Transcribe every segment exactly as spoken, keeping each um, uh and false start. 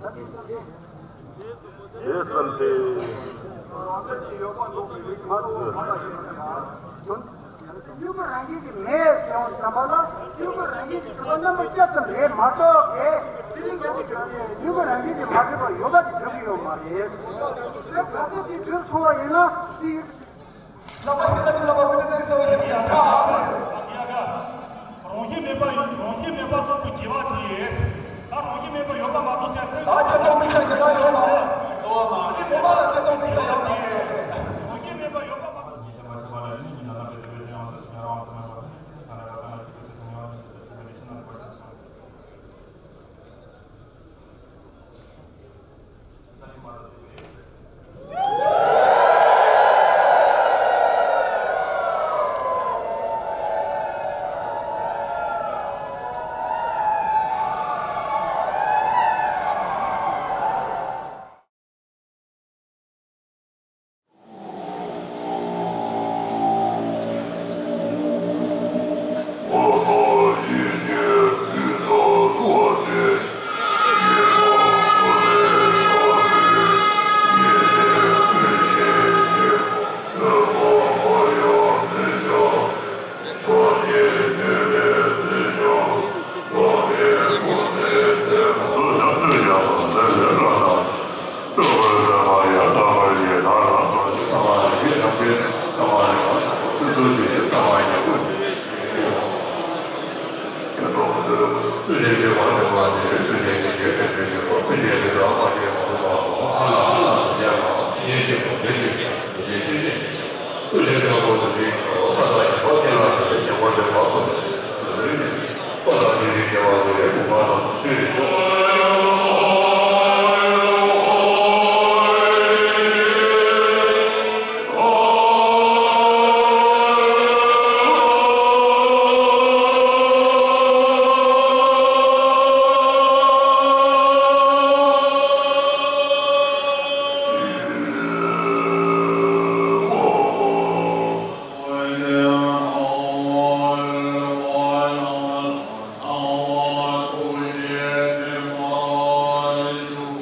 ད་དེ་བསམ་སྟེ། དེ་བསམ་སྟེ། མྱུ་གུ་རང་བཞིན་གྱིས་མེད་ཟེར་བ་ཙམ་པ་ལ། མྱུ་གུ་རང་བཞིན་གྱིས་གྲུབ་པ་རྣམ་པ་བཅད་ཙམ་རེད་མ་གཏོགས་ཀྱི། དེ་ལས་ཀྱང་དེ་གང་ནས་མྱུ་གུ་རང་བཞིན་གྱིས་མ་གྲུབ་པ་ཡོད་པ་དེ་གྲུབ་ཀྱི་ཡོད་མ་རེད། དེ་ག་ཚོད་དེ་གྲུབ་སོང་བ་ཡིན་ན་དེ། ལག་པ་ཞིག་ལ་དེ་ལག་པ་ཀུན་ཏུ་སྤེལ་ཚོགས་ཞིག་ཡང་ཁ་ཟེར། ཡ་ག་རང་བཞིན་མེད་པ་ཡིན། རང་བཞིན་མེད་པ་རྟོགས་པའི་བྱེད་པ་དེས། ད་རང་བཞིན་མེད་པ་ཡོད་པ་མ་གཏོགས་ཟེར་ཚེ། ད་སྤྱིར་བཏང་དམིགས་བསལ་ཞེ་དྲག་ཡོད་མ་རེད། ཡོད་མ་རེད། མེད་པ་ལ་སྤྱིར་བཏང་དམིགས་བསལ་ཡོད་མ་རེད། རང་བཞིན་མེད་པ་ཡོད་པ་མ་གཏོགས།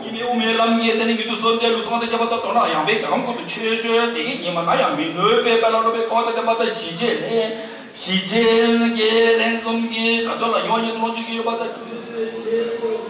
ཉི་མའི་དབུ་མའི་ལམ་གྱི་དེ་ནི་མི་འདུག་བཟོ་འདྲའི་ལུགས་བཟང་དང་ཁྱད་པར་དང་དོ་སྣང་ཡངས་པའི་གྱ་ནོམ་ཀུན་ཏུ་ཆོས་སྤྱོད་དེ་གི་ཉི་མ་ན་ཡང་མི་གནོད་པའི་དཔལ་ལ་སློབ་པའི་འཁོར་དང་ལྡན་པ་དང་ཞི་བྱེད་ལྷན། ཞི་བྱེད་ཀྱི་ལྷན་འཛོམས་ཀྱི་དགྲ་གདོན་ལ་ཡོངས་བསྙེན་དུ་ལོངས་སྤྱོད་ཀྱི་ཡོད་པ་དང་།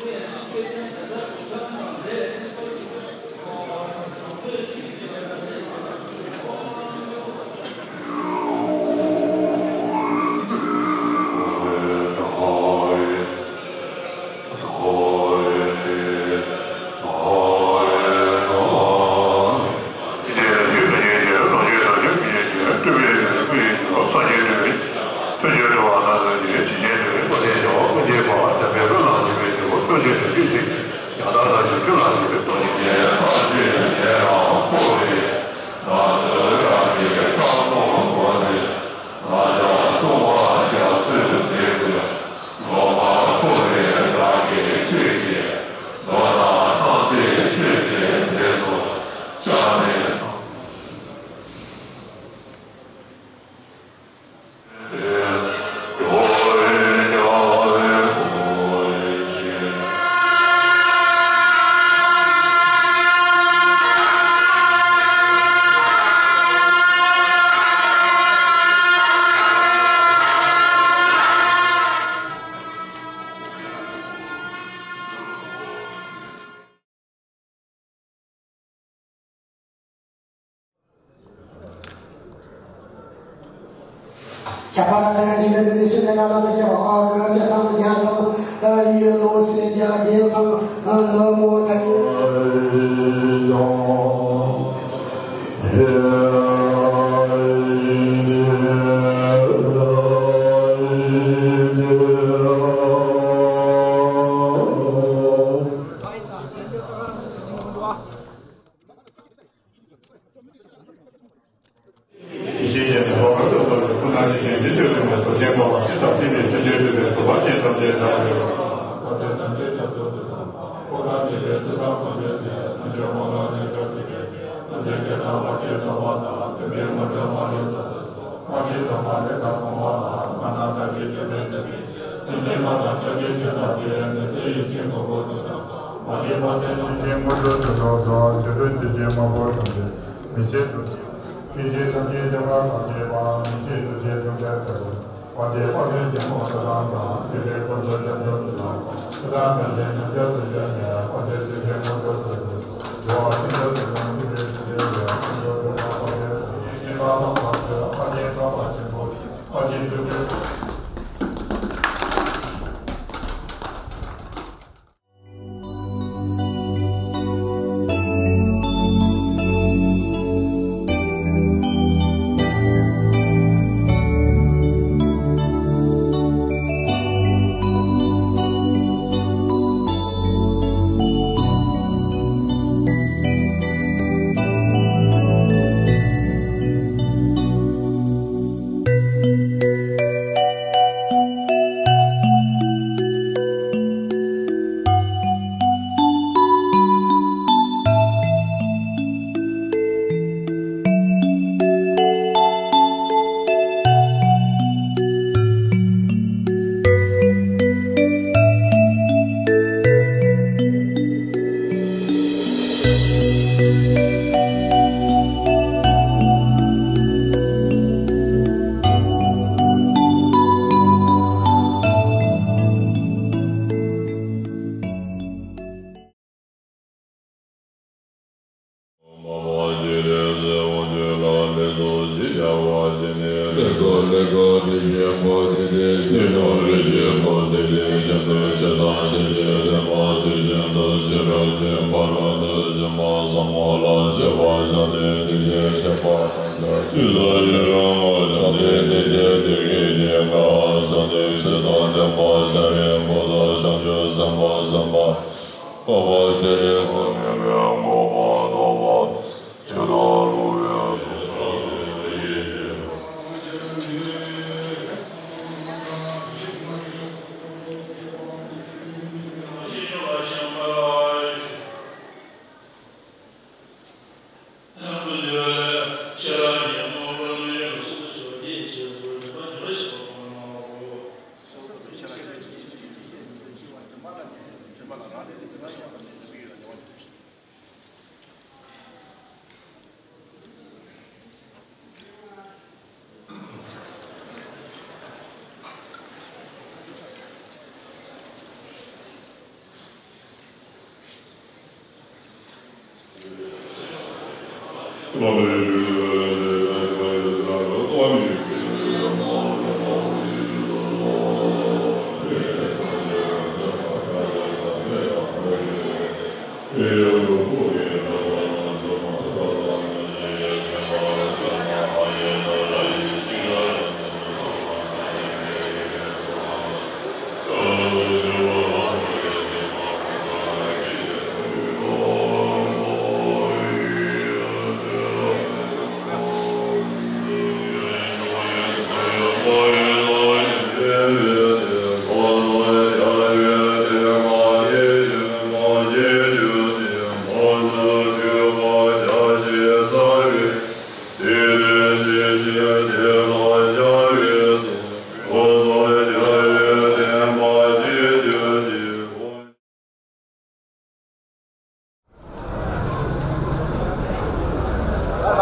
ཡེ་ཤེས་ཀྱི་ནུས་པ་ཀུན་ཏུ་བརྟོལ་བའི་སྐུ་ན་རྗེ་བཞིན་གྱི་ཆོས་སྐུ་མའི་ཐུགས་རྗེ་འཁོར་བ་སྤྱི་དང་སྤྱི་བའི་ཆོས་ཀྱི་སྤྲུལ་པའི་གུས་པ་ཅན་ཐམས་ཅད་དག་ཡོད། ཆེན་མ་དང་ཤཱཀྱའི་ཆོས་དང་དེ་ཡང་ནི་དེ་ཡི་ཆེན་པོ་པོ་དེ་དང་མ་སྐྱེས་པ་དེ་ནི། ཆེན་དངོས་གྲུབ་ཀྱི་ནོར་དང་རྒྱུ་འབྲས་ཀྱི་རྒྱན་མང་པོ་ཐམས་ཅད་མི་ཕྱེད་དུ། སྐྱེ་མཆེད་ཐམས་ཅད་སྐྱེ་བ་དང་བཅས་པ་མི་ཕྱེད་དུ་བྱེད་ཐུབ་པའི་ཕྱིར་རོ། དཔལ་ལྡན་དཔལ་ལྡན་ཇོ་མོ་དེ་དག་དང་དེ་ལས་ཀུན་ཏུ་སྐྱབས་འགྲོ་དེ་དག་དེ་དག་ཕན་ཆད་ནི་སྐྱབས་སུ་འགྲོ་ནས་དཔལ་ཆེན་ཚིག་ཆེན་དངོས་གྲུབ་ཀྱི་ནོར། འགྲོ་བ་ཕྱིར་འབྱོར་དེ་དང་ཐུབ་པའི་ཕྱིར་ཏེ་ཡང་ཕྱིར་འབྱོར་དེ་དག་དཔལ་ལྡན་ཚིག་གི་བསྙེན་པ་དང་ཐམས་ཅད་ཕར་ཕྱིན་ཐར་པ་ཆེན་པོ་ཕར་ཕྱིན་ཚུལ་དེ།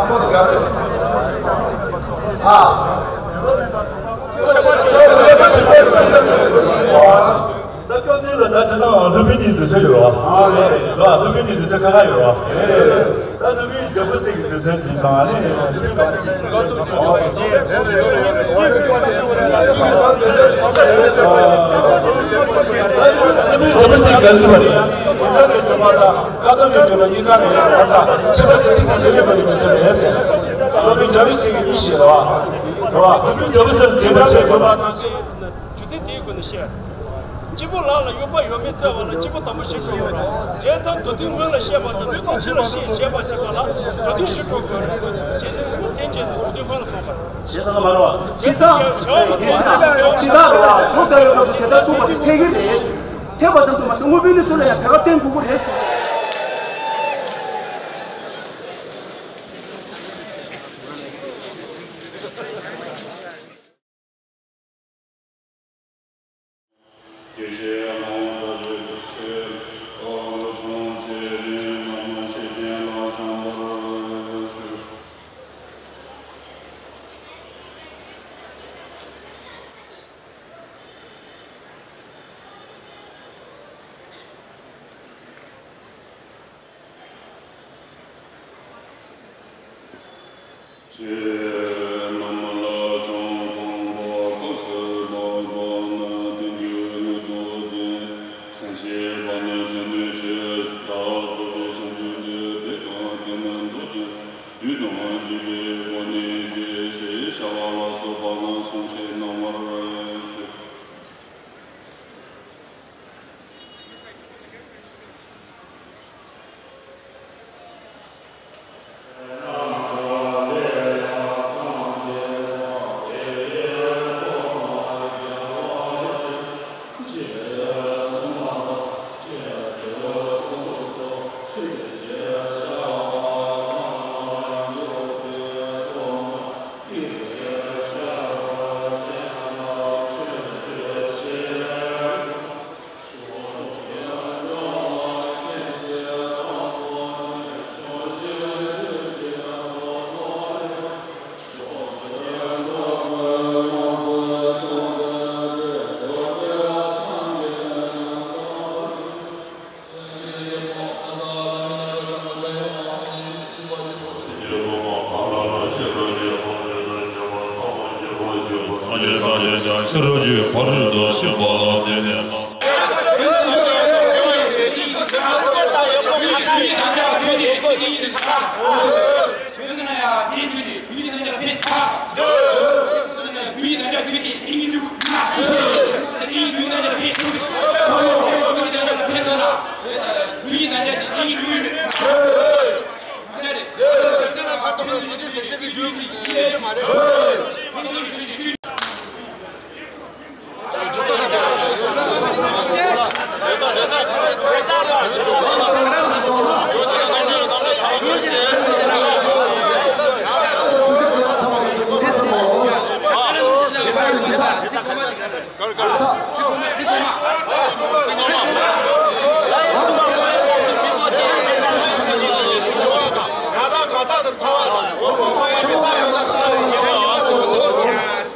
དང་པོ་དེ་ག་རེད། ཨ། ད་སྐྱོན་ནི་ལ་ད་དེ་ནང་སློབ་དཔོན་གྱི་འདུག་ཚད་ཡོད་རོ། ཨ་རེད། ལ་སློབ་དཔོན་གྱི་འདུག་ཚད་ཁ་ཁ་ཡོད་རོ། རེད་རེད། ད་སློབ་དཔོན་གྱི་རྒྱལ་པོ་སྲས་ཀྱི་འདུག་ཚད་དེ་དང་ཨ་ནི་སློབ་དཔོན་རྒྱལ་པོ་སྲས་ཀྱི་འདུག་ཚད་རེད། ད་སློབ་དཔོན་རྒྱལ་པོ་སྲས་ཀྱི་འདུག་ཚད་རེད། ད་དེ་ཚོ་མ་ད་ཀ་ཏོ་ཅོ་ཅོ་ལ་གཉིས་ཀ་ནས་ཡང་བར་ཐག་ཕྱི་པ་དེ་ཚིག་དང་འབྲེལ་བའི་སྒོ་ནས་མི་ཚུལ་རེད་ཟེར། སློབ་དཔོན་རྒྱལ་པོའི་སྲས་ཀྱི་གཉིས་ཞེས་རེད་བ། རེད་བ། སློབ་དཔོན་རྒྱལ་པོའི་སྲས་དེ་འདྲ་བའི་སྒྲོན་མ་དང་བཅས། སྒྱུ་རྩལ་དེའི་སྒོ་ནས་བཤད། སྐྱེས་བུ་ལག་ལ་གཡོག་པ་ཡོད་མེད་བཙལ་བ་ལ་སྐྱེས་བུ་དང་པོ་ཞིག་འགྲོ་དགོས་རེད། བྱས་ཙང་མདོར་བསྡུས་སྔོན་ལ་བཤད་པ་དང་མདོར་བསྡུས་ཕྱི་ལ་བཤད་བཤད་པ་བྱེད་པ་ལ་མདོར་བསྡུས་ཞིག་འགྲོ་དགོས་རེད། བྱས་ནས་ནི་དེ་རྗེས་ནས་མདོར་བསྡུས་སྔོན་ལ་སོང་བ་རེད། བྱས་ཙང་མ་རེད་བ། བྱས་ཙང་བྱས་ཙང་རེད་བ། ཁོ་ཚ་ཡོད་ལོག་ཅིག་དེ་ལྟར་གསུངས་པ་དེ་འཐད་ཀྱི་རེད། ཐེག་པ་ཙམ་དུ་མ་ཟད་དངོས་པོའི་གནས་ཚུལ་ལ་ཡང་དེ་ག་བསྟན་དགོས་ཀྱི་རེད་གསུངས།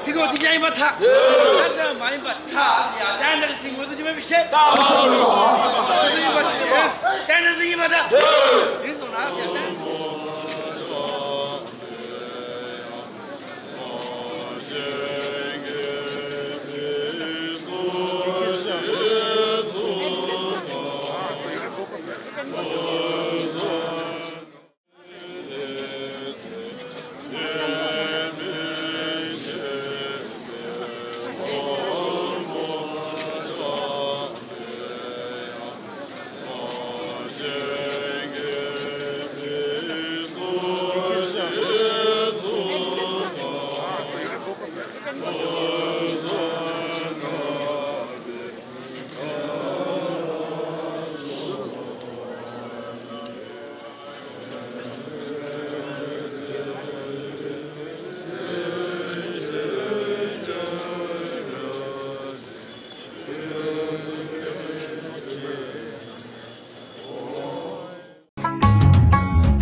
ཐིག་གོ་ཐིག་ཅན་ཡིན་པར་ཐལ། ད་ལྟ་མ་ཡིན་པར་ཐལ། ཡ་ད་ནི་ཟིན་ངོ་ཚུལ་ཅི་མེད་པའི་ཕྱིར། ད་ནི་ཟིན་ཡིན་པར་ཐལ། ཡིན་སོང་ན་ཡ་ད།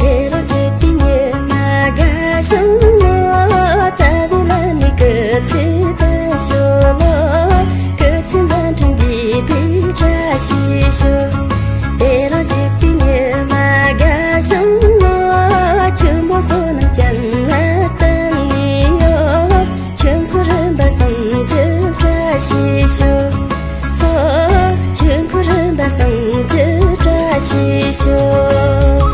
དེ་རུ་བྱེད་པའི་ཉི་མ་དགའ་ཞིང་ལོ། རྩ་བའི་ལ་ནི་སྐུ་ཚེ་བརྟན་ཤོག་ལོ། སྐུ་ཚེ་མཛའ་འཕྲིན་རྒྱས་པའི་བཀྲ་ཤིས་ཤོག་དེ་རུ་བྱེད་པའི་ཉི་མ་དགའ་ཞིང་ལོ། ཆུ་མོ་བསོད་ནམས་ཅན་ལ་བརྟེན་ནས་ཡོད། ཆོས་འཁོར་རིམ་པ་གསུམ་གྱི་བཀྲ་ཤིས་ཤོག་སོ། ཆོས་འཁོར་རིམ་པ་གསུམ་གྱི་བཀྲ་ཤིས་ཤོག་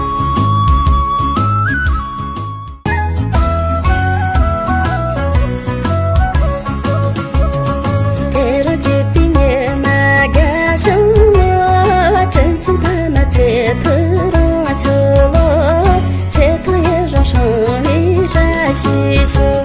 དེ་རུ་བྱེད་པའི་ཉི་མ་དགའ་ཞིང་ལོ། དྲིན་ཅན་ཕ་མ་ཚེ་ཐར་རང་ཤོག་ལོ། ཚེ་ཐར་ཡུན་རིང་སྲུང་བའི་བཀྲ་ཤིས་ཤོག